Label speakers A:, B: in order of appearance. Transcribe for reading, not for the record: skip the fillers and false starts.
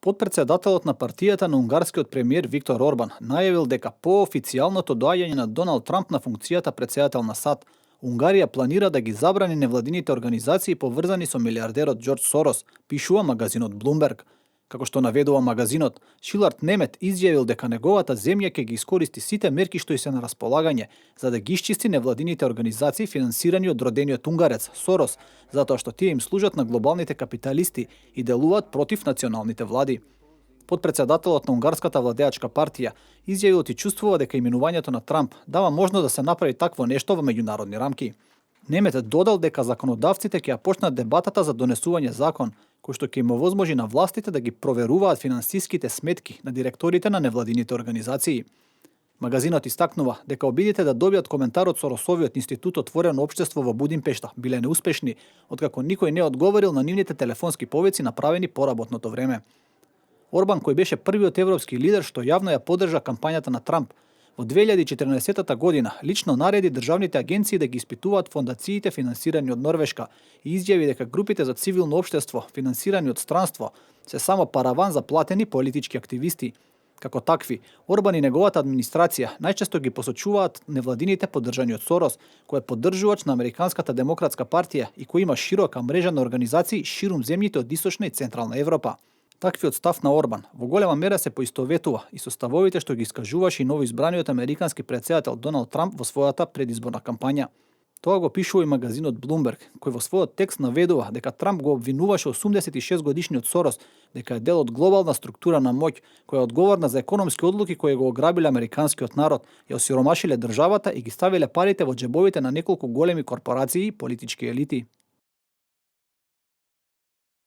A: Подпредседателот на партијата на унгарскиот премиер Виктор Орбан најавил дека по официјалното доаѓање на Доналд Трамп на функцијата претседател на САД, Унгарија планира да ги забрани невладините организации поврзани со милиардерот Џорџ Сорос, пишува магазинот Bloomberg. Како што наведува магазинот, Шилард Немет изјавил дека неговата земја ќе ги искористи сите мерки што ѝ се на располагање за да ги исчисти невладините организации финансирани од родениот унгарец Сорос, затоа што тие им служат на глобалните капиталисти и делуваат против националните влади. Подпредседателот на унгарската владеачка партија изјавил и чувствува дека именувањето на Трамп дава можност да се направи такво нешто во меѓународни рамки. Немет додал дека законодавците ќе ја почнат дебатата за донесување закон кој што ќе им овозможи на властите да ги проверуваат финансиските сметки на директорите на невладините организации. Магазинот истакнува дека обидите да добијат коментар од Соросовиот институт Отворено општество во Будимпешта биле неуспешни, откако никој не одговорил на нивните телефонски повици направени по работното време. Орбан, кој беше првиот европски лидер што јавно ја поддржа кампањата на Трамп, во 2014 година лично нареди државните агенции да ги испитуваат фондациите финансирани од Норвешка и изјави дека групите за цивилно општество финансирани од странство се само параван за платени политички активисти. Како такви, Орбан и неговата администрација најчесто ги посочуваат невладините поддржани од Сорос, кој е поддржувач на Американската демократска партија и кој има широка мрежа на организации ширум земјите од Источна и Централна Европа. Таквиот став на Орбан во голема мера се поистоветува и со ставовите што ги искажуваше и новоизбраниот американски претседател Доналд Трамп во својата предизборна кампања. Тоа го пишува и магазинот Bloomberg, кој во својот текст наведува дека Трамп го обвинуваше 86 годишниот Сорос дека е дел од глобална структура на моќ која е одговорна за економски одлуки кои го ограбиле американскиот народ, ја осиромашиле државата и ги ставиле парите во џебовите на неколку големи корпорации и политички елити.